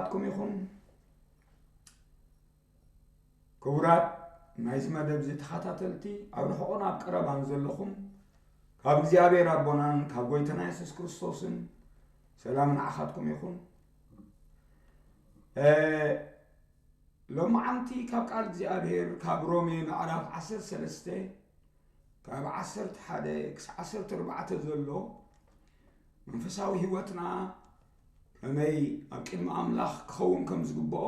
ናትኩም ይኹን። ክቡራት ናይዚ መደብ እዚ ተኸታተልቲ፣ ኣብ ርሑቕን ኣብ ቀረባን ዘለኹም፣ ካብ እግዚኣብሔር ኣቦናን ካብ ጎይታና የሱስ ክርስቶስን ሰላም ንዓኻትኩም ይኹን። እ፣ ሎማዓንቲ ካብ ቃል እግዚኣብሔር ካብ ሮሜ ምዕራፍ ዓሰርተ ሰለስተ ካብ ዓሰርተ ሓደ ክሳብ ዓሰርተ ኣርባዕተ ዘሎ መንፈሳዊ ህይወትና ከመይ ኣብ ቅድሚ ኣምላኽ ክኸውን ከም ዝግብኦ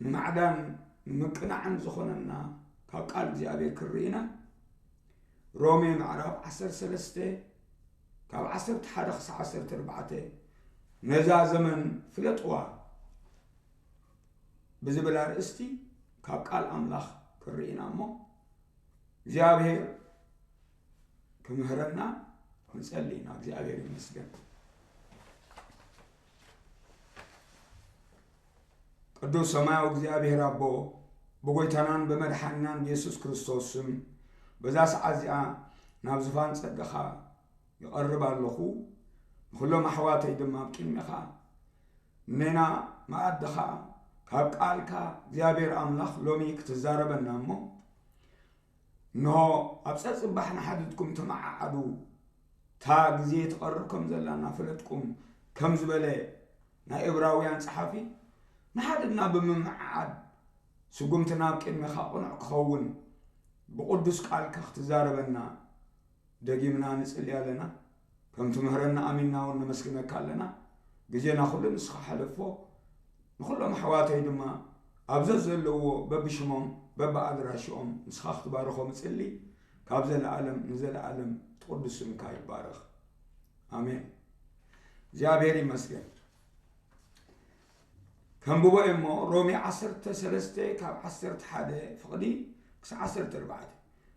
ንማዕዳን ንምቅናዕን ዝኾነና ካብ ቃል እግዚኣብሔር ክንርኢ ኢና። ሮሜ ምዕራፍ ዓሰርተ ሰለስተ ካብ ዓሰርተ ሓደ ክሳብ ዓሰርተ ኣርባዕተ፣ ነዛ ዘመን ፍለጥዋ ብዝብል ኣርእስቲ ካብ ቃል ኣምላኽ ክንርኢ ኢና እሞ፣ እግዚኣብሔር ክምህረና ንጸሊ ኢና። እግዚኣብሔር ይመስገን። ቅዱስ ሰማያዊ እግዚኣብሔር ኣቦ፣ ብጎይታናን ብመድሓኒናን ብየሱስ ክርስቶስ ስም፣ በዛ ሰዓት እዚኣ ናብ ዝፋን ጸጋኻ ይቐርብ ኣለኹ። ንኹሎም ኣሕዋተይ ድማ ኣብ ቅድሜኻ፣ እኔና መኣድኻ፣ ካብ ቃልካ እግዚኣብሔር ኣምላኽ ሎሚ ክትዛረበና እሞ፣ እንሆ ኣብ ጸጽባሕ ንሓድትኩም ተመዓዓዱ፣ እታ ግዜ ትቐርብ ከም ዘላ እናፈለጥኩም፣ ከም ዝበለ ናይ ዕብራውያን ጸሓፊ፣ ንሓድና ብምምዕዓድ ስጉምትና ኣብ ቅድሜኻ ቅኑዕ ክኸውን፣ ብቕዱስ ቃልካ ክትዛረበና ደጊምና ንጽሊ ኣለና። ከም ትምህረና ኣሚንና እውን ነመስግነካ ኣለና። ግዜና ኩሉ ንስኻ ሓለፎ። ንኹሎም ኣሕዋተይ ድማ ኣብ ዘዘለዎ በብሽሞም በብኣድራሽኦም ንስኻ ክትባርኾም እጽሊ። ካብ ዘለኣለም ንዘለኣለም እቲ ቅዱስ ስምካ ይባረኽ። ኣሜን። እግዚኣብሔር ይመስገን። ከንብቦ እየ እሞ፣ ሮሜ ዓሰርተ ሰለስተ ካብ ዓሰርተ ሓደ ፍቕዲ ክሳብ ዓሰርተ ኣርባዕተ።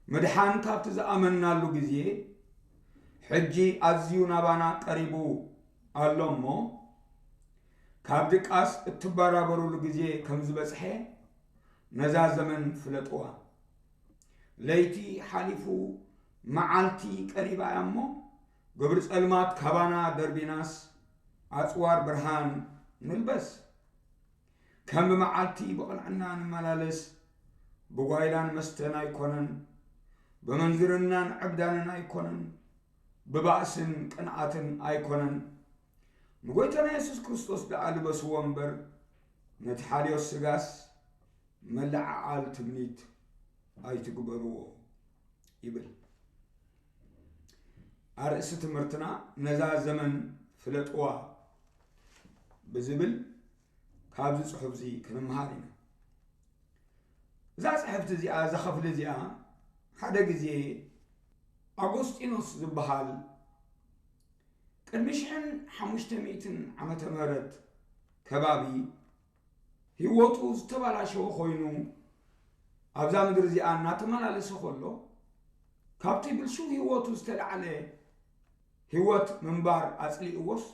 ምድሓን ካብቲ ዝኣመንናሉ ግዜ ሕጂ ኣዝዩ ናባና ቀሪቡ ኣሎ እሞ፣ ካብ ድቃስ እትበራበሩሉ ግዜ ከም ዝበጽሐ ነዛ ዘመን ፍለጥዋ። ለይቲ ሓሊፉ መዓልቲ ቀሪባ እያ እሞ፣ ግብሪ ጸልማት ካባና ደርቢናስ፣ ኣጽዋር ብርሃን ንልበስ። ከም ብመዓልቲ ብቕንዕና ንመላለስ፣ ብጓይላን መስተን ኣይኮነን፣ ብምንዝርናን ዕብዳንን ኣይኮነን፣ ብባእስን ቅንኣትን ኣይኮነን። ንጎይታና የሱስ ክርስቶስ ደኣ ልበስዎ እምበር፣ ነቲ ሓልዮት ስጋስ ምልዕዓል ትምኒት ኣይትግበርዎ ይብል። ኣርእስቲ ትምህርትና ነዛ ዘመን ፍለጥዋ ብዝብል ካብዚ ጽሑፍ እዚ ክንምሃር ኢና። እዛ ጽሕፍቲ እዚኣ፣ እዛ ክፍሊ እዚኣ፣ ሓደ ግዜ ኣጎስጢኖስ ዝበሃል ቅድሚ ሽሕን ሓሙሽተ ሚእትን ዓመተ ምህረት ከባቢ ህይወቱ ዝተባላሸወ ኮይኑ፣ ኣብዛ ምድሪ እዚኣ እናተመላለሰ ከሎ፣ ካብቲ ብልሹው ህይወቱ ዝተላዕለ ህይወት ምንባር ኣጽሊእዎስ፣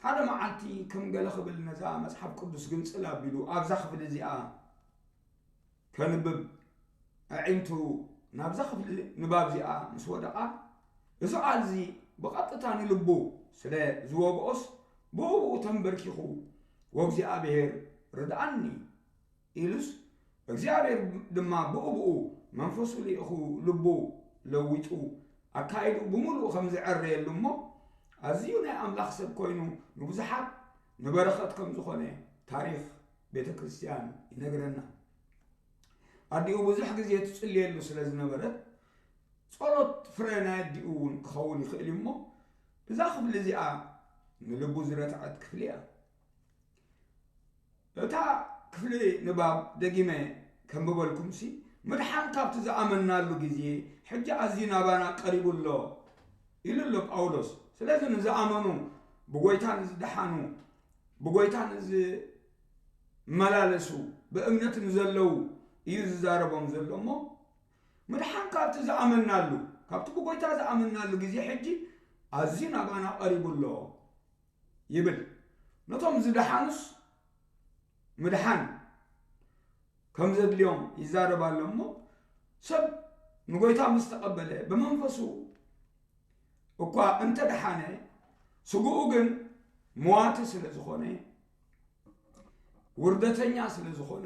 ሓደ መዓልቲ ከም ገለ ክብል ነዛ መጽሓፍ ቅዱስ ግንጽል ኣቢሉ ኣብዛ ክፍሊ እዚኣ ከንብብ ኣዒንቱ ናብዛ ክፍሊ ንባብ እዚኣ ምስ ወደቓ፣ እዚ ቃል እዚ ብቐጥታ ንልቡ ስለ ዝወግኦስ፣ ብኡ ብኡ ተንበርኪኹ፣ "ወእግዚኣብሔር ርድኣኒ" ኢሉስ፣ እግዚኣብሔር ድማ ብኡ ብኡ መንፈሱ ልኢኹ፣ ልቡ ለዊጡ፣ ኣካይድኡ ብምሉኡ ከም ዝዕረየሉ እሞ፣ ኣዝዩ ናይ ኣምላኽ ሰብ ኮይኑ፣ ንብዙሓት ንበረኸት ከም ዝኾነ ታሪኽ ቤተ ክርስቲያን ይነግረና። ኣዲኡ ብዙሕ ግዜ ትጽልየሉ ስለ ዝነበረት፣ ጸሎት ፍረ ናይ ኣዲኡ እውን ክኸውን ይኽእል እዩ እሞ፣ እዛ ክፍሊ እዚኣ ንልቡ ዝረትዐት ክፍሊ እያ። እታ ክፍሊ ንባብ ደጊመ ከንብበልኩምሲ፣ "ምድሓን ካብቲ ዝኣመንናሉ ግዜ ሕጂ ኣዝዩ ናባና ቀሪቡ ኣሎ" ኢሉ ኣሎ ጳውሎስ። ስለዚ ንዝኣመኑ፣ ብጎይታ ንዝደሓኑ፣ ብጎይታ ንዝመላለሱ፣ ብእምነት ንዘለዉ እዩ ዝዛረቦም ዘሎ እሞ፣ ምድሓን ካብቲ ዝኣመንናሉ፣ ካብቲ ብጎይታ ዝኣመንናሉ ግዜ ሕጂ ኣዝዩ ናባና ቀሪቡ ኣሎ ይብል። ነቶም ዝደሓኑስ ምድሓን ከም ዘድልዮም ይዛረብ ኣሎ እሞ፣ ሰብ ንጎይታ ምስ ተቐበለ፣ ብመንፈሱ እኳ እንተ ደሓነ፣ ስግኡ ግን መዋቲ ስለ ዝኾነ፣ ውርደተኛ ስለ ዝኾነ፣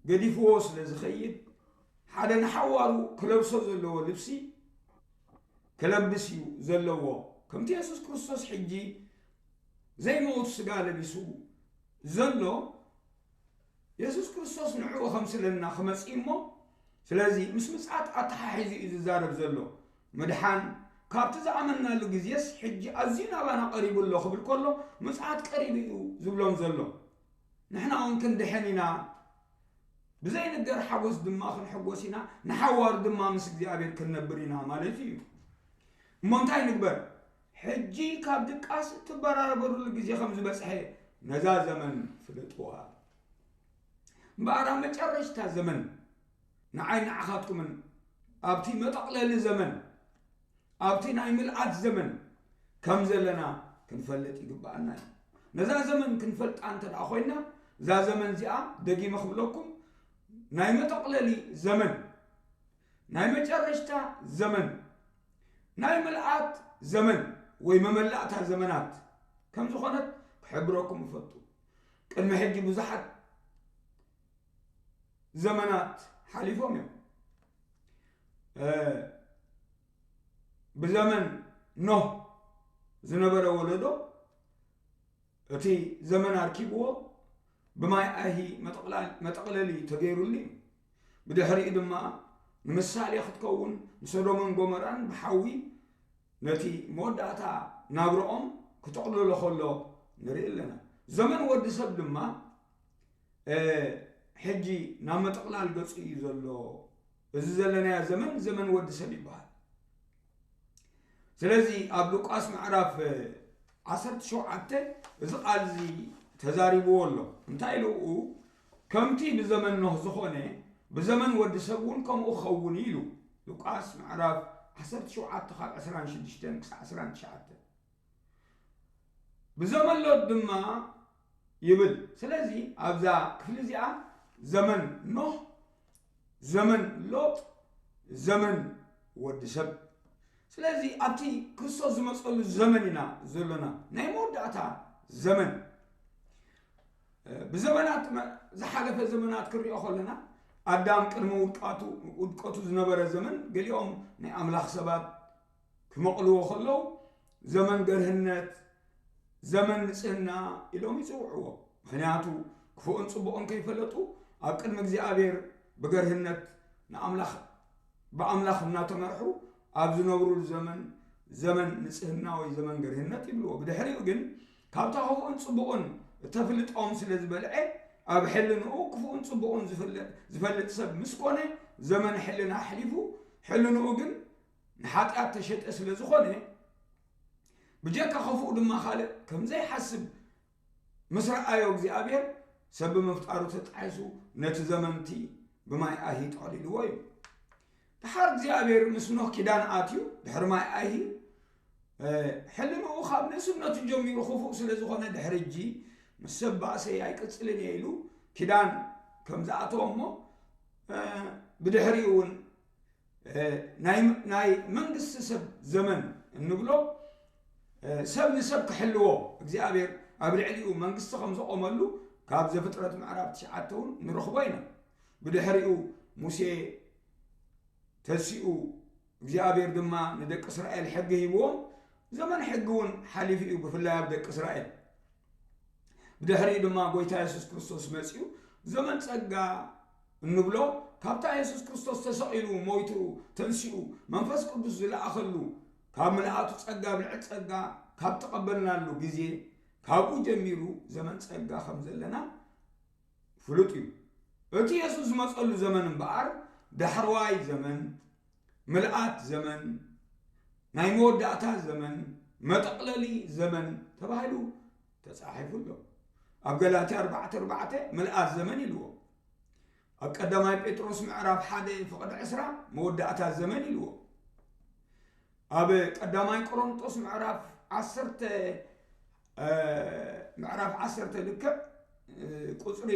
ገዲፍዎ ስለ ዝኸይድ፣ ሓደ ንሓዋሩ ክለብሶ ዘለዎ ልብሲ ክለብስ እዩ ዘለዎ። ከምቲ የሱስ ክርስቶስ ሕጂ ዘይመውት ስጋ ለቢሱ ዘሎ፣ የሱስ ክርስቶስ ንዕኡ ከምስለና ክመጽእ እሞ፣ ስለዚ ምስ ምጽኣት ኣተሓሒዙ እዩ ዝዛረብ ዘሎ። ምድሓን ካብቲ ዝኣመንናሉ ግዜስ ሕጂ ኣዝዩ ናባና ቀሪቡ ኣሎ ክብል ከሎ፣ ምጽኣት ቀሪቡ እዩ ዝብሎም ዘሎ። ንሕና እውን ክንድሕን ኢና፣ ብዘይንገር ሓጎስ ድማ ክንሕጎስ ኢና፣ ንሓዋሩ ድማ ምስ እግዚኣብሔር ክንነብር ኢና ማለት እዩ። እሞ እንታይ ንግበር? ሕጂ ካብ ድቃስ እትበራበሩሉ ግዜ ከም ዝበጽሐ ነዛ ዘመን ፍለጥዋ። እምበኣር ኣብ መጨረሽታ ዘመን ንዓይ ንዓኻትኩምን ኣብቲ መጠቕለሊ ዘመን፣ ኣብቲ ናይ ምልኣት ዘመን ከም ዘለና ክንፈልጥ ይግብኣና እዩ። ነዛ ዘመን ክንፈልጣ እንተ ደኣ ኮይና፣ እዛ ዘመን እዚኣ ደጊመ ክብለኩም፣ ናይ መጠቕለሊ ዘመን፣ ናይ መጨረሽታ ዘመን፣ ናይ ምልኣት ዘመን ወይ መመላእታ ዘመናት ከም ዝኾነት ክሕብረኩም እፈቱ። ቅድሚ ሕጂ ብዙሓት ዘመናት ሓሊፎም እዮም። እ፣ ብዘመን ኖህ ዝነበረ ወለዶ እቲ ዘመን ኣርኪብዎ ብማይ ኣይሂ መጠቕላ-፣ መጠቕለሊ ተገይሩሉ እዩ። ብድሕሪኡ ድማ ንምሳሌ ክትከውን ንሶዶምን ጎመራን ብሓዊ ነቲ መወዳእታ ናብርኦም ክጠቕልሎ ከሎ ንርኢ ኣለና። ዘመን ወዲ ሰብ ድማ፣ እ፣ ሕጂ ናብ መጠቕላል ገጹ እዩ ዘሎ። እዚ ዘለናዮ ዘመን፣ ዘመን ወዲ ሰብ ይበሃል። ስለዚ ኣብ ሉቃስ ምዕራፍ ዓሰርተ ሸውዓተ እዚ ቃል እዚ ተዛሪብዎ ኣሎ። እንታይ ኢሉ? ከምቲ ብዘመን ኖህ ዝኾነ ብዘመን ወዲ ሰብ እውን ከምኡ ክኸውን እዩ ኢሉ። ሉቃስ ምዕራፍ ዓሰርተ ሸውዓተ ካብ ዕስራን ሽዱሽተን ክሳዕ ዕስራን ትሽዓተ። ብዘመን ሎጥ ድማ ይብል። ስለዚ ኣብዛ ክፍሊ እዚኣ ዘመን ኖህ፣ ዘመን ሎጥ፣ ዘመን ወዲ ሰብ። ስለዚ ኣብቲ ክርስቶስ ዝመጸሉ ዘመን ኢና ዘሎና፣ ናይ መወዳእታ ዘመን። ብዘመናት መ-፣ ዝሓለፈ ዘመናት ክንሪኦ ከለና፣ ኣዳም ቅድሚ ውድቃቱ፣ ውድቀቱ ዝነበረ ዘመን፣ ገሊኦም ናይ ኣምላኽ ሰባት ክመቕልዎ ከለዉ፣ ዘመን ገርህነት፣ ዘመን ንጽህና ኢሎም ይጽውዕዎ። ምኽንያቱ፣ ክፉእን ጽቡቕን ከይፈለጡ፣ ኣብ ቅድሚ እግዚኣብሔር ብገርህነት ንኣምላኽ፣ ብኣምላኽ እናተመርሑ ኣብ ዝነብሩሉ ዘመን፣ ዘመን ንጽህና ወይ ዘመን ገርህነት ይብልዎ። ብድሕሪኡ ግን፣ ካብታ ክፉእን ጽቡቕን እተፍልጦም ስለ ዝበልዐ፣ ኣብ ሕልንኡ ክፉእን ጽቡቕን ዝፍለ-፣ ዝፈልጥ ሰብ ምስ ኮነ፣ ዘመን ሕልና ኣሕሊፉ፣ ሕልንኡ ግን ንሓጢኣት ተሸጠ ስለ ዝኾነ፣ ብጀካ ክፉእ ድማ ካልእ ከም ዘይሓስብ ምስ ረኣዮ እግዚኣብሔር፣ ሰብ ብምፍጣሩ ተጣሒሱ ነቲ ዘመንቲ ብማይ ኣይሂ ጠቕሊልዎ እዩ። ደሓር እግዚኣብሔር ምስ ኖህ ኪዳን ኣትዩ፣ ድሕሪ ማይ ኣይሂ፣ እ፣ ሕልንኡ ካብ ንእስነቱ ጀሚሩ ክፉእ ስለ ዝኾነ፣ ድሕሪ እጂ ምስ ሰብ ባእሰይ ኣይቅጽልን እየ ኢሉ ኪዳን ከም ዝኣተወ እሞ፣ እ፣ ብድሕሪኡ እውን፣ እ፣ ናይ፣ ናይ መንግስቲ ሰብ ዘመን እንብሎ፣ እ፣ ሰብ ንሰብ ክሕልዎ እግዚኣብሔር ኣብ ልዕሊኡ መንግስቲ ከም ዘቆመሉ ካብ ዘፍጥረት ምዕራፍ ትሽዓተ እውን ንረኽቦ ኢና። ብድሕሪኡ ሙሴ ተሲኡ፣ እግዚኣብሔር ድማ ንደቂ እስራኤል ሕጊ ሂብዎም፣ ዘመን ሕጊ እውን ሓሊፉ እዩ፣ ብፍላይ ኣብ ደቂ እስራኤል። ብድሕሪኡ ድማ ጎይታ የሱስ ክርስቶስ መጺኡ፣ ዘመን ጸጋ እንብሎ፣ ካብታ የሱስ ክርስቶስ ተሰቒሉ፣ ሞይቱ፣ ተንሲኡ፣ መንፈስ ቅዱስ ዝለኣኸሉ፣ ካብ ምልኣቱ ጸጋ፣ ብልዕቲ ጸጋ ካብ ተቐበልናሉ ግዜ፣ ካብኡ ጀሚሩ ዘመን ጸጋ ከም ዘለና ፍሉጥ እዩ። እቲ የሱስ ዝመጸሉ ዘመን እምበኣር፣ ዳሕረዋይ ዘመን፣ ምልኣት ዘመን፣ ናይ መወዳእታ ዘመን፣ መጠቕለሊ ዘመን ተባሂሉ ተጻሒፉ ኣሎ። ኣብ ገላትያ ኣርባዕተ ኣርባዕተ ምልኣት ዘመን ኢልዎ። ኣብ ቀዳማይ ጴጥሮስ ምዕራፍ ሓደ ፍቕዲ ዕስራ መወዳእታ ዘመን ኢልዎ። ኣብ ቀዳማይ ቆሮንጦስ ምዕራፍ ዓሰርተ፣ እ፣ ምዕራፍ ዓሰርተ ልክዕ፣ እ፣ ቁጽሪ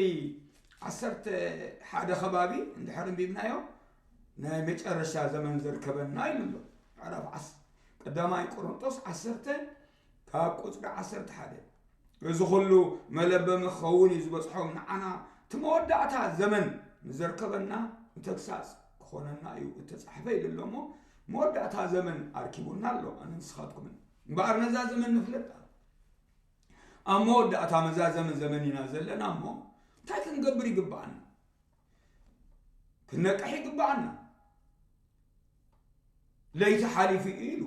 ዓሰርተ ሓደ ከባቢ እንድሕር ኣንቢብናዮ፣ ናይ መጨረሻ ዘመን ዘርከበና ኢሉ ኣሎ። ምዕራፍ ዓስ-፣ ቀዳማይ ቆሮንጦስ ዓሰርተ ካብ ቁጽሪ ዓሰርተ ሓደ። እዚ ኩሉ መለበሚ ክኸውን እዩ ዝበጽሖም። ንዓና እቲ መወዳእታ ዘመን ንዘርከበና ንተግሳጽ ክኾነና እዩ እተጻሕፈ ኢሉ ኣሎ እሞ፣ መወዳእታ ዘመን ኣርኪቡና ኣሎ፣ ኣነ ንስኻትኩምን። እምበኣር ነዛ ዘመን ንፍለጣ። ኣብ መወዳእታ መዛ ዘመን ዘመን ኢና ዘለና እሞ፣ እንታይ ክንገብር ይግብኣና? ክንነቅሕ ይግብኣና። ለይቲ ሓሊፉ እዩ ኢሉ፣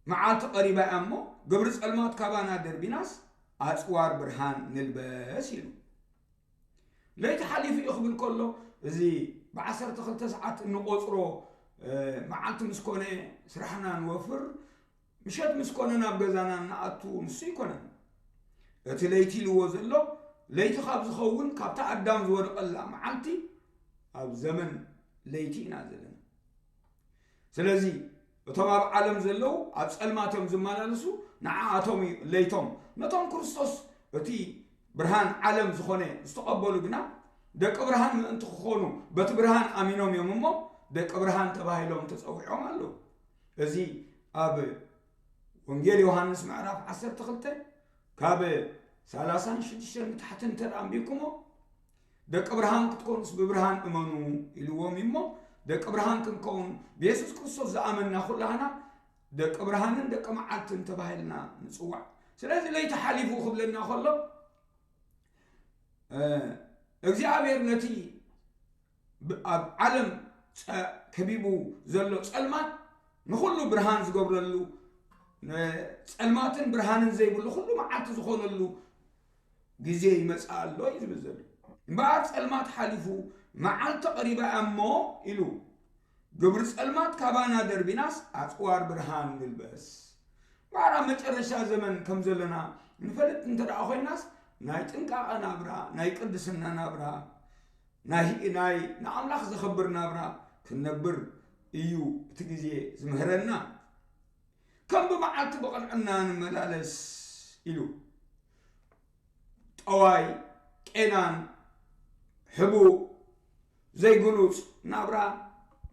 መዓልቲ ቀሪባ እያ እሞ፣ ግብሪ ጸልማት ካባና ደርቢናስ፣ ኣጽዋር ብርሃን ንልበስ ኢሉ። ለይቲ ሓሊፉ እዩ ክብል ከሎ፣ እዚ ብዓሰርተ ክልተ ሰዓት እንቆጽሮ፣ እ፣ መዓልቲ ምስ ኮነ፣ ስራሕና ንወፍር፣ ምሸት ምስ ኮነ፣ ናብ ገዛና እንኣቱ፣ ንሱ ይኮነን። እቲ ለይቲ ኢልዎ ዘሎ፣ ለይቲ ካብ ዝኸውን፣ ካብታ ኣዳም ዝወደቐላ መዓልቲ፣ ኣብ ዘመን ለይቲ ኢና ዘለና። ስለዚ፣ እቶም ኣብ ዓለም ዘለዉ፣ ኣብ ጸልማት እዮም ዝመላለሱ፣ ንዓኣቶም እዩ ለይቶም። ነቶም ክርስቶስ እቲ ብርሃን ዓለም ዝኾነ ዝተቐበሉ ግና፣ ደቂ ብርሃን ምእንቲ ክኾኑ፣ በቲ ብርሃን ኣሚኖም እዮም እሞ፣ ደቂ ብርሃን ተባሂሎም ተጸዊዖም ኣለዉ። እዚ ኣብ ወንጌል ዮሃንስ ምዕራፍ ዓሰርተ ክልተ ካብ ሰላሳን ሽዱሽተን ንታሕቲ እንተ ደኣ ኣንቢብኩሞ፣ "ደቂ ብርሃን ክትኮኑስ ብብርሃን እመኑ" ኢልዎም እዩ እሞ፣ ደቂ ብርሃን ክንከውን ብየሱስ ክርስቶስ ዝኣመንና ኩላህና ደቂ ብርሃንን ደቂ መዓልትን ተባሂልና ንጽዋዕ። ስለዚ ለይቲ ሓሊፉ ክብለና ከሎ፣ እ፣ እግዚኣብሔር ነቲ ብ-፣ ኣብ ዓለም ጸ-፣ ከቢቡ ዘሎ ጸልማት ንኹሉ ብርሃን ዝገብረሉ፣ ነ-፣ ጸልማትን ብርሃንን ዘይብሉ ኩሉ መዓልቲ ዝኾነሉ ግዜ ይመጽእ ኣሎ እዩ ዝብል ዘሎ። እምበኣር ጸልማት ሓሊፉ መዓልቲ ቀሪባ እያ እሞ ኢሉ፣ ግብሪ ጸልማት ካባና ደርቢናስ ኣጽዋር ብርሃን ንልበስ። እምበኣር ኣብ መጨረሻ ዘመን ከም ዘለና ንፈልጥ እንተ ደኣ ኮይናስ፣ ናይ ጥንቃቐ ናብራ፣ ናይ ቅድስና ናብራ፣ ናይ፣ ናይ ንኣምላኽ ዘኸብር ናብራ ክንነብር እዩ እቲ ግዜ ዝምህረና። ከም ብመዓልቲ ብቕንዕና ንመላለስ ኢሉ። ጠዋይ፣ ቄናን፣ ሕቡእ፣ ዘይግሉጽ ናብራ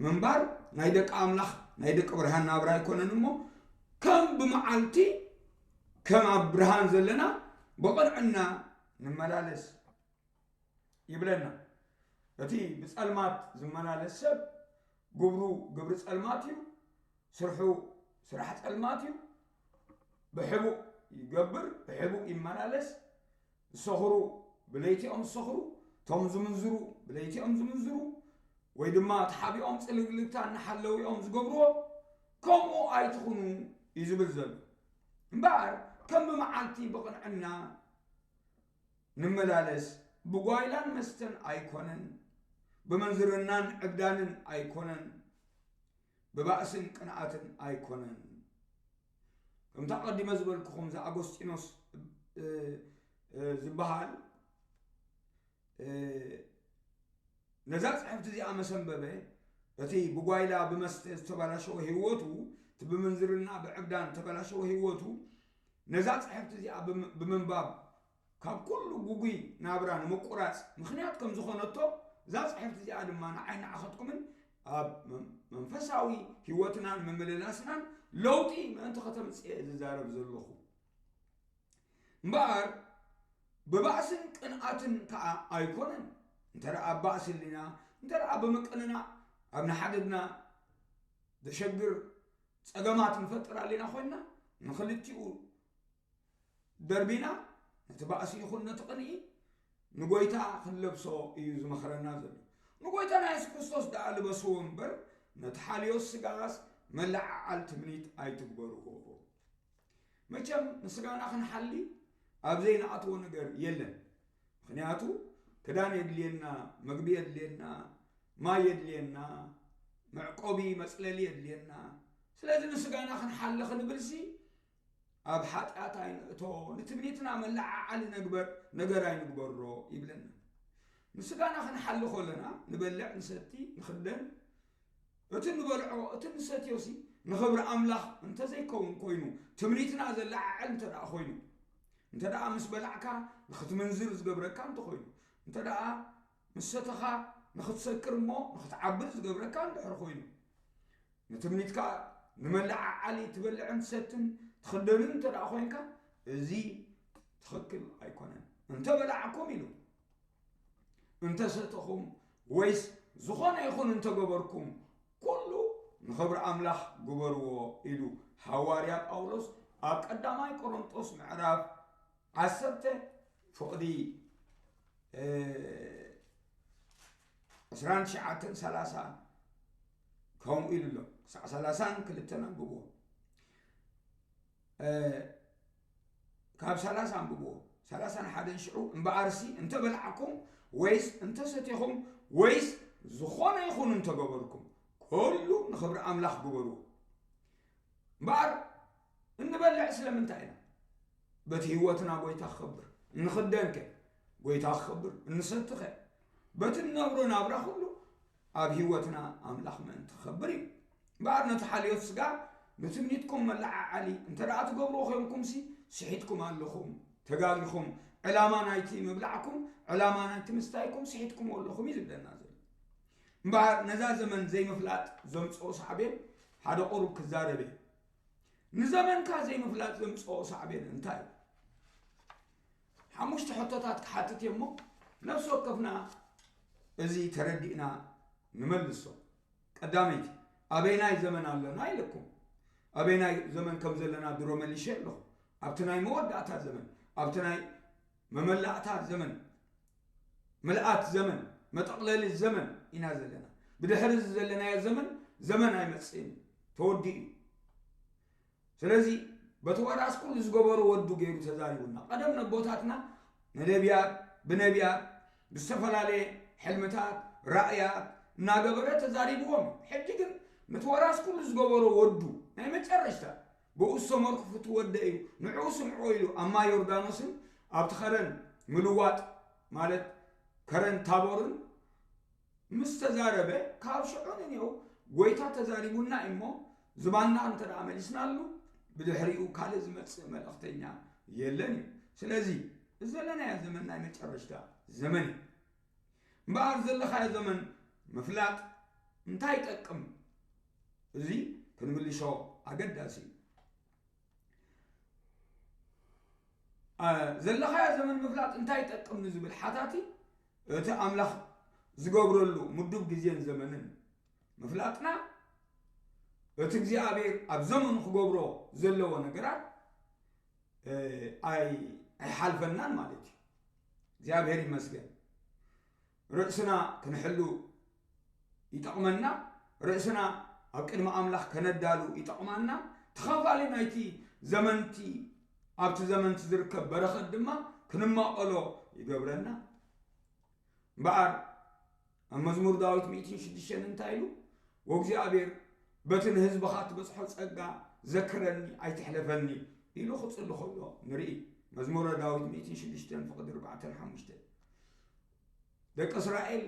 ምንባር ናይ ደቂ ኣምላኽ፣ ናይ ደቂ ብርሃን ናብራ ኣይኮነን እሞ፣ ከም ብመዓልቲ ከም ኣብ ብርሃን ዘለና ብቕንዕና ንመላለስ ይብለና። እቲ ብጸልማት ዝመላለስ ሰብ ግብሩ ግብሪ ጸልማት እዩ፣ ስርሑ ስራሕ ጸልማት እዩ። ብሕቡእ ይገብር፣ ብሕቡእ ይመላለስ። ዝሰኽሩ ብለይቲ እዮም ዝሰኽሩ፣ እቶም ዝምንዝሩ ብለይቲ እዮም ዝምንዝሩ፣ ወይ ድማ ተሓቢኦም ጽልግልግታ እናሓለዉ እዮም ዝገብርዎ። ከምኡ ኣይትኹኑ እዩ ዝብል ዘሎ። እምበኣር ከም ብመዓልቲ ብቕንዕና ንመላለስ፣ ብጓይላን መስተን ኣይኮነን፣ ብምንዝርናን ዕብዳንን ኣይኮነን፣ ብባእስን ቅንኣትን ኣይኮነን። ከምቲ ኣቐዲመ ዝበልኩኹም፣ እዚ ኣጎስጢኖስ፣ እ፣ እ፣ ዝበሃል፣ እ፣ ነዛ ጽሕፍቲ እዚኣ መሰንበበ፣ እቲ ብጓይላ ብመስተ ዝተበላሸወ ህይወቱ፣ እቲ ብምንዝርና ብዕብዳን ዝተበላሸወ ህይወቱ፣ ነዛ ጽሕፍቲ እዚኣ ብም-፣ ብምንባብ ካብ ኩሉ ጉጉይ ናብራ ንምቁራጽ ምኽንያት ከም ዝኾነቶ፣ እዛ ጽሕፍቲ እዚኣ ድማ ንዓይ ንዓኸትኩምን ኣብ መን-፣ መንፈሳዊ ህይወትናን ምምልላስናን ለውጢ ምእንቲ ከተምጽእ እየ ዝዛረብ ዘለኹ። እምበኣር ብባእስን ቅንኣትን ከኣ ኣይኮነን። እንተ ደኣ ኣብ ባእሲ ኣሊና፣ እንተ ደኣ ብምቅንናዕ ኣብ ንሓድግና ዘሸግር ጸገማት ንፈጥር ኣሊና ኮይንና፣ ንኽልቲኡ ደርቢና፣ ነቲ ባእሲ ይኹን ነቲ ቅንኢ ንጎይታ ክንለብሶ እዩ ዝመኽረና ዘሎ። ንጎይታና የሱስ ክርስቶስ ደኣ ልበስዎ እምበር፣ ነቲ ሓልዮ ስጋስ መለዓዓል ትምኒት ኣይትግበርዎ። መቸም ንስጋና ክንሓሊ ኣብ ዘይንኣትዎ ነገር የለን። ምኽንያቱ ክዳን የድልየና፣ መግቢ የድልየና፣ ማይ የድልየና፣ መዕቆቢ መጽለሊ የድልየና። ስለዚ ንስጋና ክንሓሊ ክንብልሲ ኣብ ሓጢኣት ኣይንእቶ፣ ንትምኒትና መለዓዓሊ ነግበር-፣ ነገር ኣይንግበሮ ይብለና። ንስጋና ክንሓሊ ከለና ንበልዕ፣ ንሰቲ፣ ንኽደን፣ እቲ ንበልዖ፣ እቲ ንሰትዮሲ ንኽብሪ ኣምላኽ እንተዘይከውን ኮይኑ፣ ትምኒትና ዘለዓዕል እንተ ደኣ ኮይኑ፣ እንተ ደኣ ምስ በላዕካ ንኽትምንዝር ዝገብረካ እንተኾይኑ፣ እንተ ደኣ ምስ ሰተኻ ንኽትሰክር እሞ ንኽትዓብድ ዝገብረካ እንድሕር ኮይኑ፣ ንትምኒትካ ንመለዓዓሊ ትበልዕን ትሰትን ትኽደንን እንተ ደኣ ኮይንካ፣ እዚ ትኽክል ኣይኮነን። እንተበላዕኩም ኢሉ፣ እንተሰተኹም ወይስ ዝኾነ ይኹን እንተገበርኩም፣ ኩሉ ንኽብሪ ኣምላኽ ግበርዎ ኢሉ ሃዋርያ ጳውሎስ ኣብ ቀዳማይ ቆሮንጦስ ምዕራፍ ዓሰርተ ፍቕዲ፣ እ፣ ዕስራን ትሽዓተን ሰላሳን ከምኡ ኢሉ ኣሎ። ክሳዕ ሰላሳን ክልተን ኣንብብዎ። እ፣ ካብ ሰላሳ ኣንብብዎ። ሰላሳን ሓደን ሽዑ፣ እምበኣርሲ እንተ በላዕኩም ወይስ እንተ ሰቲኹም ወይስ ዝኾነ ይኹን እንተ ገበርኩም፣ ኩሉ ንኽብሪ ኣምላኽ ግበርዎ። እምበኣር እንበልዕ ስለምንታይ ኢና? በቲ ህይወትና ጐይታ ክኸብር። እንኽደንከ ጐይታ ክኸብር። እንሰትኸ በቲ እንነብሮ ናብራ ኩሉ ኣብ ህይወትና ኣምላኽ ምእንቲ ክኸብር እዩ። እምበኣር ነቲ ሓልዮት ስጋ ንትምኒትኩም መለዓዓሊ እንተ ደኣ ትገብርዎ ኮይንኩምሲ፣ ስሒትኩም ኣለኹም፣ ተጋጊኹም። ዕላማ ናይቲ ምብላዕኩም፣ ዕላማ ናይቲ ምስታይኩም ስሒትኩምዎ ኣለኹም እዩ ዝብለና ዘሎ። እምበኣር ነዛ ዘመን ዘይምፍላጥ ዘምጽኦ ሳዕቤን ሓደ ቁሩብ ክዛረብ እየ። ንዘመንካ ዘይምፍላጥ ዘምጽኦ ሳዕቤን እንታይ እዩ? ሓሙሽተ ሕቶታት ክሓትት እየ እሞ፣ ነፍሲ ወከፍና እዚ ተረዲእና ንመልሶ። ቀዳመይቲ፣ ኣበይናይ ዘመን ኣለና ኢለኩም። ኣበይናይ ዘመን ከም ዘለና ድሮ መሊሸ ኣለኹ። ኣብቲ ናይ መወዳእታ ዘመን፣ ኣብቲ ናይ መመላእታ ዘመን፣ ምልኣት ዘመን፣ መጠቕለሊ ዘመን ኢና ዘለና። ብድሕሪ እዚ ዘለናዮ ዘመን፣ ዘመን ኣይመጽእን እዩ፣ ተወዲኡ እዩ። ስለዚ በቲ ወራስ ኩሉ ዝገበሮ ወዱ ገይሩ ተዛሪቡና። ቀደም ነቦታትና ንነቢያት፣ ብነቢያት፣ ብዝተፈላለየ ሕልምታት፣ ራእያት እናገበረ ተዛሪብዎም እዩ። ሕጂ ግን ነቲ ወራስ ኩሉ ዝገበሮ ወዱ ናይ መጨረሽታ ብኡ ዝተመርኩ ፍትወደይ እዩ፣ ንዕኡ ስምዕዎ ኢሉ ኣብ ማይ ዮርዳኖስን ኣብቲ ኸረን ምልዋጥ ማለት ከረን ታቦርን ምስ ተዛረበ፣ ካብ ሽዑ ንኔው ጐይታ ተዛሪቡና እዩ እሞ፣ ዝባንና እንተ ደኣ መሊስናሉ፣ ብድሕሪኡ ካልእ ዝመጽእ መልእኽተኛ የለን እዩ። ስለዚ፣ እዚ ዘለናዮ ዘመን ናይ መጨረሽታ ዘመን እዩ። እምበኣር ዘለኻዮ ዘመን ምፍላጥ እንታይ ይጠቅም? እዚ ክንምልሾ ኣገዳሲ እዩ። ኣ፣ ዘለኻዮ ዘመን ምፍላጥ እንታይ ይጠቅም ንዝብል ሓታቲ፣ እቲ ኣምላኽ ዝገብረሉ ምዱብ ግዜን ዘመንን ምፍላጥና፣ እቲ እግዚኣብሔር ኣብ ዘመኑ ክገብሮ ዘለዎ ነገራት፣ እ፣ ኣይ-፣ ኣይሓልፈናን ማለት እዩ። እግዚኣብሔር ይመስገን። ርእስና ክንሕሉ ይጠቕመና፣ ርእስና ኣብ ቅድሚ ኣምላኽ ከነዳሉ ይጠቕማና፣ ተኻፋሊ ናይቲ ዘመንቲ ኣብቲ ዘመንቲ ዝርከብ በረኸት ድማ ክንማቐሎ ይገብረና። እምበኣር ኣብ መዝሙር ዳዊት ሚእትን ሽዱሽተን እንታይ ኢሉ? "ወእግዚኣብሔር በቲ ንህዝብኻ ትበጽሖ ጸጋ ዘክረኒ ኣይትሕለፈኒ" ኢሉ ክጽሊ ከሎ ንርኢ። መዝሙረ ዳዊት ሚእትን ሽዱሽተን ፍቕዲ ኣርባዕተን ሓሙሽተን። ደቂ እስራኤል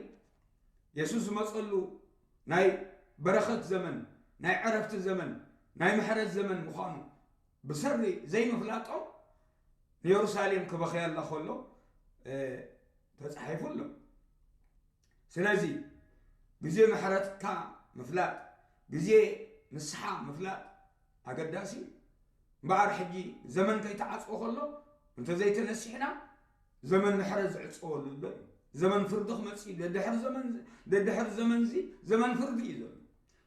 የሱስ ዝመጸሉ ናይ በረኸት ዘመን፣ ናይ ዕረፍቲ ዘመን፣ ናይ ምሕረት ዘመን ምዃኑ ብሰሪ ዘይምፍላጦም ንየሩሳሌም ክበኽየላ ከሎ፣ እ፣ ተጻሒፉ ኣሎ። ስለዚ ግዜ ምሕረትካ ምፍላጥ፣ ግዜ ንስሓ ምፍላጥ ኣገዳሲ እዩ። እምበኣር ሕጂ ዘመን ከይተዓጽወ ከሎ እንተዘይተነሲሕና ዘመን ምሕረት ዝዕጸወሉ ኣሎ እዩ። ዘመን ፍርዲ ክመጽእ እዩ። ደድሕሪ ዘመን፣ ደድሕሪ ዘመንዚ ዘመን ፍርዲ እዩ ዘሎ።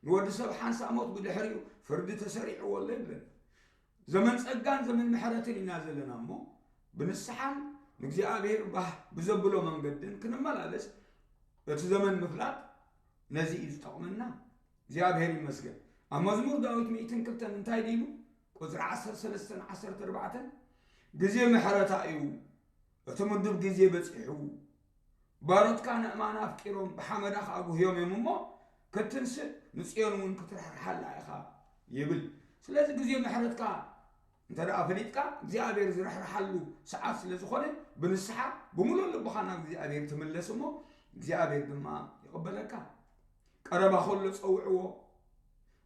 ንወዲ ሰብ ሓንሳእ ሞት ብድሕሪኡ ፍርዲ ተሰሪዕዎ ኣሎ ይብለና። ዘመን ጸጋን ዘመን ምሕረትን ኢና ዘለና እሞ፣ ብንስሓን ንእግዚኣብሔር ባህ ብዘብሎ መንገድን ክንመላለስ፣ እቲ ዘመን ምፍላጥ ነዚ እዩ ዝጠቕመና። እግዚኣብሔር ይመስገን። ኣብ መዝሙር ዳዊት ሚእትን ክልተን እንታይ ድኢሉ? ቁጽሪ ዓሰርተ ሰለስተን ዓሰርተ ኣርባዕተን፣ "ግዜ ምሕረታ እዩ፣ እቲ ምዱብ ግዜ በጺሑ፣ ባሮትካ ንእማን ኣፍቂሮም ብሓመዳ ከኣ ጉህዮም እዮም እሞ፣ ክትንስእ ንጽዮን እውን ክትርሕርሓላ ኢኻ" ይብል። ስለዚ ግዜ ምሕረትካ እንተ ደኣ ፈሊጥካ፣ እግዚኣብሔር ዝርሕርሓሉ ሰዓት ስለ ዝኾነ፣ ብንስሓ ብምሉእ ልብኻ ናብ እግዚኣብሔር ትምለስ እሞ፣ እግዚኣብሔር ድማ ይቕበለካ። ቀረባ ከሎ ጸውዕዎ፣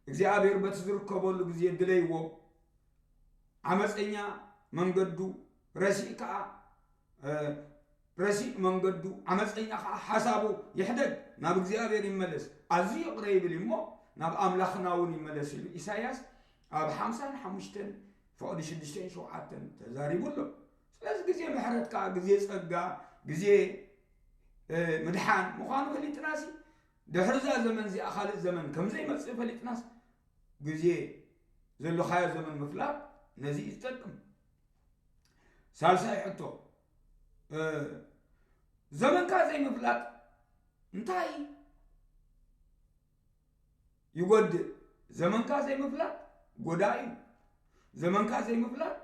እግዚኣብሔር በቲ ዝርከበሉ ግዜ ድለይዎ። ዓመፀኛ መንገዱ ረሲእ ከኣ፣ እ፣ ረሲእ መንገዱ፣ ዓመፀኛ ከኣ ሓሳቡ ይሕደግ፣ ናብ እግዚኣብሔር ይመለስ። ኣዝዩ ይቕረ ይብል እሞ፣ ናብ ኣምላኽና እውን ይመለስ ኢሉ ኢሳይያስ ኣብ ሓምሳን ሓሙሽተን ፍቕዲ ሽዱሽተን ሸውዓተን ተዛሪቡ ኣሎ። ስለዚ ግዜ ምሕረት ከዓ ግዜ ጸጋ፣ ግዜ ምድሓን ምዃኑ ፈሊጥናሲ፣ ድሕርዛ ዘመን እዚኣ ካልእ ዘመን ከም ዘይመጽእ ፈሊጥናስ፣ ግዜ ዘለኻዮ ዘመን ምፍላጥ ነዚ እዩ ዝጠቅም። ሳልሳይ ሕቶ፣ ዘመንካ ዘይምፍላጥ እንታይ ይጎድእ? ዘመንካ ዘይምፍላጥ ጎዳኢ እዩ። ዘመንካ ዘይምፍላጥ፣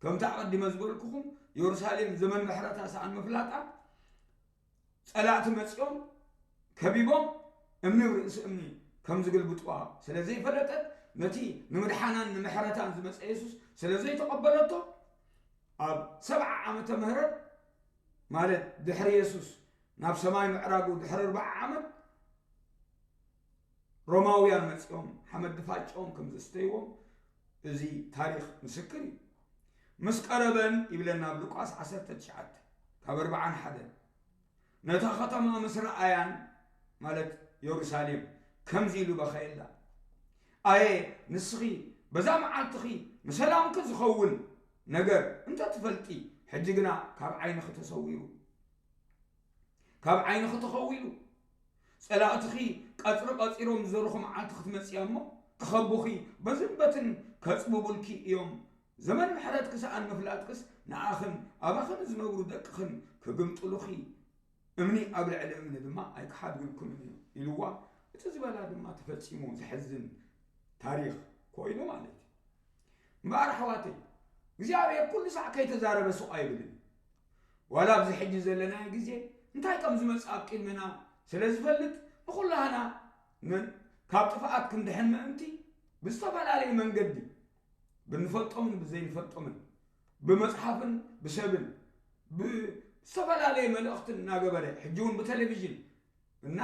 ከምቲ ኣቐዲመ ዝበልኩኹም፣ የሩሳሌም ዘመን ምሕረታ ሰኣን ምፍላጣ፣ ጸላእቲ መጺኦም ከቢቦም እምኒ ኣብ ርእሲ እምኒ ከም ዝግልብጥዋ ስለ ዘይፈለጠት፣ ነቲ ንምድሓናን ንምሕረታን ዝመጸ የሱስ ስለ ዘይተቐበለቶ፣ ኣብ ሰብዓ ዓመተ ምህረት፣ ማለት ድሕሪ የሱስ ናብ ሰማይ ምዕራጉ ድሕሪ ኣርብዓ ዓመት፣ ሮማውያን መጺኦም ሓመድ ድፋጭኦም ከም ዘስተይዎም እዚ ታሪኽ ምስክር እዩ። ምስ ቀረበን ይብለና ኣብ ሉቃስ ዓሰርተ ትሽዓተ ካብ ኣርብዓን ሓደን፣ ነታ ኸተማ ምስ ረኣያን፣ ማለት የሩሳሌም፣ ከምዚ ኢሉ በኸየላ፣ ኣየ ንስኺ በዛ መዓልትኺ ንሰላምኪ ዝኸውን ነገር እንተ ትፈልጢ፣ ሕጂ ግና ካብ ዓይንኺ ተሰዊሩ፣ ካብ ዓይንኺ ተኸዊሉ። ጸላእትኺ ቀጽሪ ቀጺሮም ዝዘርኹ መዓልቲ ክትመጽያ እሞ፣ ክኸቡኺ በዝን በትን ከጽብቡልኪ እዮም። ዘመን ምሕረትኪ ሰኣን ምፍላጥክስ ንኣኽን ኣባኽን ዝነብሩ ደቅኽን ክግምጥሉኺ፣ እምኒ ኣብ ልዕሊ እምኒ ድማ ኣይክሓድግልኩምን እዩ ኢልዋ። እቲ ዝበላ ድማ ተፈጺሙ። ዘሕዝን ታሪኽ ኮይኑ ማለት እዩ። እምበኣር ኣሕዋተይ፣ እግዚኣብሔር ኩሉ ሳዕ ከይተዛረበ ሱቕ ኣይብልን። ዋላ ኣብዚ ሕጂ ዘለናዮ ግዜ እንታይ ከም ዝመጽእ ኣብ ቅድመና ስለ ዝፈልጥ፣ ንኹላህና ን-፣ ካብ ጥፍኣት ክንድሕን ምእንቲ ብዝተፈላለየ መንገዲ፣ ብንፈልጦምን ብዘይንፈልጦምን፣ ብመጽሓፍን ብሰብን ብዝተፈላለየ መልእኽትን እናገበረ፣ ሕጂ እውን ብቴሌቪዥን እና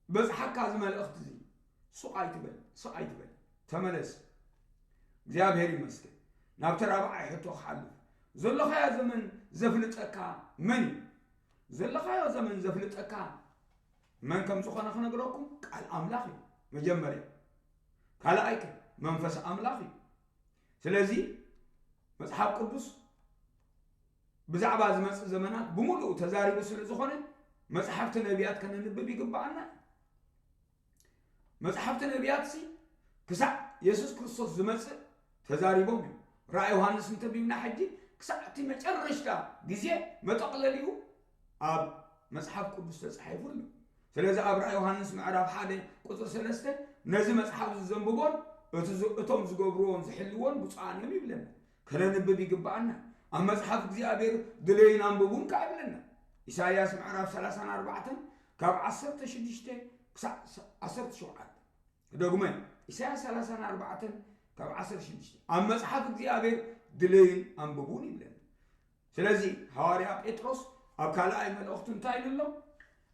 በጽሓካ እዚ መልእኽቲ እዚ፣ ሱቕ ኣይትበል፣ ስቕ ኣይትበል፣ ተመለስ። እግዚኣብሔር ይመስገን። ናብቲ ራብዓይ ሕቶ ክሓልፍ፣ ዘለኻዮ ዘመን ዘፍልጠካ መን እዩ? ዘለኻዮ ዘመን ዘፍልጠካ መን ከም ዝኾነ ክነግረኩም፣ ቃል ኣምላኽ እዩ መጀመርያ። ካልኣይ ከ መንፈስ ኣምላኽ እዩ። ስለዚ መጽሓፍ ቅዱስ ብዛዕባ ዝመጽእ ዘመናት ብምሉኡ ተዛሪቡ ስለ ዝኾነ፣ መጽሓፍቲ ነቢያት ከነንብብ ይግብኣና። መጽሓፍቲ ነቢያትሲ ክሳዕ የሱስ ክርስቶስ ዝመጽእ ተዛሪቦም እዮም። ራእይ ዮሃንስ እንተቢብና ሕጂ ክሳዕ እቲ መጨረሽታ ግዜ መጠቕለሊኡ ኣብ መጽሓፍ ቅዱስ ተጻሒፉ ኣሎ። ስለዚ ኣብ ራእይ ዮሃንስ ምዕራፍ ሓደ ቁጽሪ ሰለስተ፣ ነዚ መጽሓፍ እዚ ዘንብቦን እቲ ዝ-፣ እቶም ዝገብርዎን ዝሕልዎን ብፁዓን እዮም ይብለና። ከነንብብ ይግብኣና። ኣብ መጽሓፍ እግዚኣብሔር ድለዩን ኣንብቡን ከኣ ይብለና። ኢሳይያስ ምዕራፍ ሰላሳን ኣርባዕተን ካብ ዓሰርተ ሽዱሽተ ክሳዕ ዓሰርተ ሸውዓተ። ክደግሞ እየ። ኢሳይያስ ሰላሳን ኣርባዕተን ካብ ዓሰርተ ሽዱሽተ። ኣብ መጽሓፍ እግዚኣብሔር ድለዩን ኣንብቡን ይብለና። ስለዚ ሃዋርያ ጴጥሮስ ኣብ ካልኣይ መልእኽቱ እንታይ ኢሉ ኣሎ?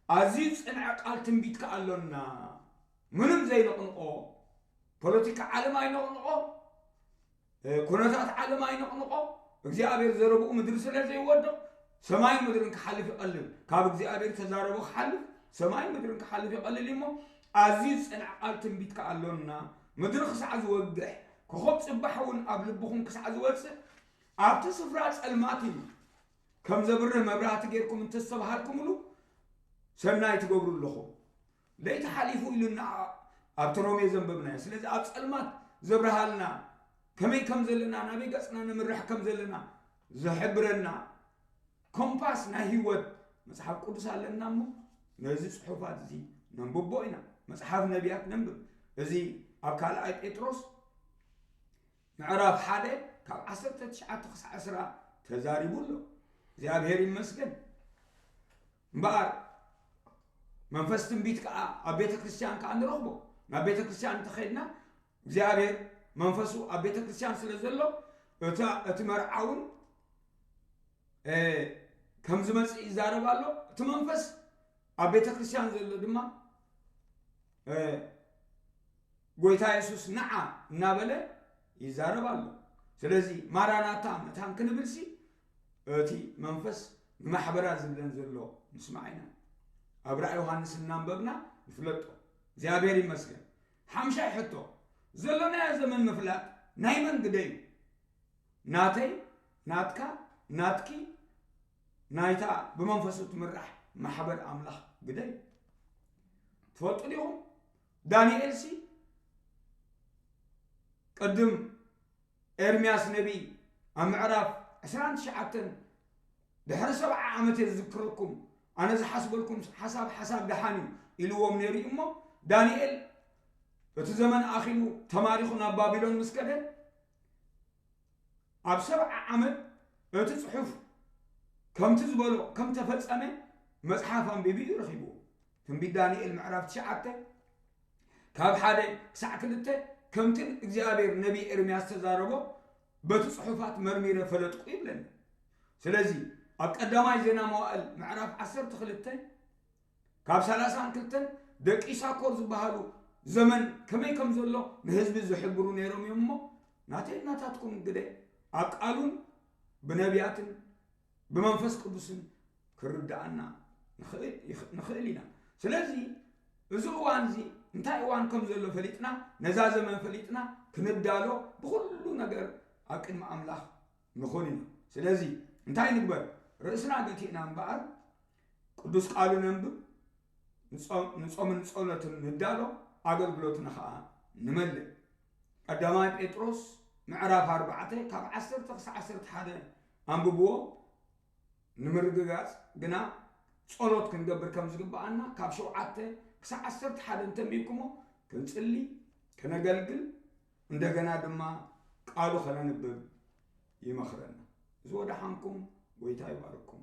ኣዝዩ ዝጸንዐ ቃል ትንቢት ከኣ ኣሎና። ምንም ዘይነቕንቖ፣ ፖለቲካ ዓለም ኣይነቕንቖ፣ እ፣ ኩነታት ዓለም ኣይነቕንቖ። እግዚኣብሔር ዘረብኡ ምድሪ ስለ ዘይወድቕ፣ ሰማይን ምድርን ክሓልፍ ይቐልል። ካብ እግዚኣብሔር ተዛረቦ ክሓልፍ፣ ሰማይን ምድርን ክሓልፍ ይቐልል እዩ እሞ፣ ኣዝዩ ዝጸንዐ ቃል ትንቢት ከኣ ኣሎና። ምድሪ ክሳዕ ዝወግሕ፣ ኮኸብ ጽባሕ እውን ኣብ ልብኹም ክሳዕ ዝወጽእ፣ ኣብቲ ስፍራ ጸልማት እዩ ከም ዘብርህ መብራህቲ ጌርኩም እንተስተብሃልኩምሉ፣ ሰናይ ትገብሩ ኣለኹም። ለይቲ ሓሊፉ ኢሉና ኣብቲ ሮሜ ዘንበብናዮ። ስለዚ ኣብ ጸልማት ዘብርሃልና፣ ከመይ ከም ዘለና፣ ናበይ ገጽና ንምርሕ ከም ዘለና ዝሕብረና ኮምፓስ ናይ ህይወት መጽሓፍ ቅዱስ ኣለና እሞ፣ ነዚ ጽሑፋት እዚ ነንብቦ ኢና። መጽሓፍ ነቢያት ነንብብ። እዚ ኣብ ካልኣይ ጴጥሮስ ምዕራፍ ሓደ ካብ ዓሰርተ ትሽዓተ ክሳዕ ዕስራ ተዛሪቡ ኣሎ። እግዚኣብሔር ይመስገን። እምበኣር መንፈስ ትንቢት ከኣ ኣብ ቤተ ክርስቲያን ከኣ ንረኽቦ። ናብ ቤተ ክርስቲያን እንተኸድና እግዚኣብሔር መንፈሱ ኣብ ቤተ ክርስቲያን ስለ ዘሎ፣ እታ፣ እቲ መርዓ እውን፣ እ፣ ከም ዝመጽእ ይዛረብ ኣሎ። እቲ መንፈስ ኣብ ቤተ ክርስቲያን ዘሎ ድማ፣ እ፣ ጎይታ የሱስ ንዓ እናበለ ይዛረብ ኣሎ። ስለዚ ማራናታ መታን ክንብልሲ እቲ መንፈስ ንማሕበራ ዝብለን ዘሎ ንስማዕ ኢና። ኣብ ራእይ ዮሃንስ እናንበብና ንፍለጦ። እግዚኣብሔር ይመስገን። ሓምሻይ ሕቶ፣ ዘሎናዮ ዘመን ምፍላጥ ናይ መን ግደ እዩ? ናተይ፣ ናትካ፣ ናትኪ፣ ናይታ ብመንፈሱ ትምራሕ ማሕበር ኣምላኽ ግደ እዩ። ትፈልጡ ዲኹም? ዳንኤልሲ ቅድም ኤርምያስ ነቢይ ኣብ ምዕራፍ ዕስራን ትሽዓተን ድሕሪ ሰብዓ ዓመት እየ ዝዝክረኩም፣ ኣነ ዝሓስበልኩም ሓሳብ ሓሳብ ደሓን እዩ ኢልዎም ነይሩ እዩ። እሞ ዳንኤል እቲ ዘመን ኣኺሉ ተማሪኹ ናብ ባቢሎን ምስ ከደ፣ ኣብ ሰብዓ ዓመት እቲ ጽሑፍ ከምቲ ዝበሎ ከም ተፈጸመ መጽሓፍ ኣንቢቡ እዩ ረኺብዎ። ትንቢት ዳንኤል ምዕራፍ ትሽዓተ ካብ ሓደ ክሳዕ ክልተ ከምቲ እግዚኣብሔር ነቢይ ኤርምያስ ተዛረቦ በቲ ጽሑፋት መርሚረ ፈለጥኩ ይብለኒ። ስለዚ ኣብ ቀዳማይ ዜና መዋእል ምዕራፍ ዓሰርተ ክልተ ካብ ሰላሳን ክልተን ደቂ ይሳኮር ዝበሃሉ ዘመን ከመይ ከም ዘሎ ንህዝቢ ዝሕብሩ ነይሮም እዮም። እሞ ናተይ ናታትኩም ግደ ኣብ ቃሉን ብነቢያትን ብመንፈስ ቅዱስን ክርድኣና ንኽእል ይኽ- ንኽእል ኢና። ስለዚ እዚ እዋን እዚ እንታይ እዋን ከም ዘሎ ፈሊጥና፣ ነዛ ዘመን ፈሊጥና ክንዳሎ ብኹሉ ነገር ኣብ ቅድሚ ኣምላኽ ንኹን ኢና። ስለዚ እንታይ ንግበር? ርእስና ገቲእና እምበኣር ቅዱስ ቃሉ ነንብብ፣ ንጾም- ንጾምን ጸሎትን ንዳሎ፣ ኣገልግሎትና ኸዓ ንመልእ። ቀዳማይ ጴጥሮስ ምዕራፍ ኣርባዕተ ካብ ዓሰርተ ክሳዕ ዓሰርተ ሓደ ኣንብብዎ። ንምርግጋጽ ግና ጸሎት ክንገብር ከም ዝግብኣና ካብ ሸውዓተ ክሳዕ ዓሰርተ ሓደ እንተንቢብኩሞ ክንጽሊ፣ ከነገልግል፣ እንደገና ድማ ቃሉ ከነንብብ ይመኽረና። ዝወደሓንኩም ጎይታ ይባርኩም።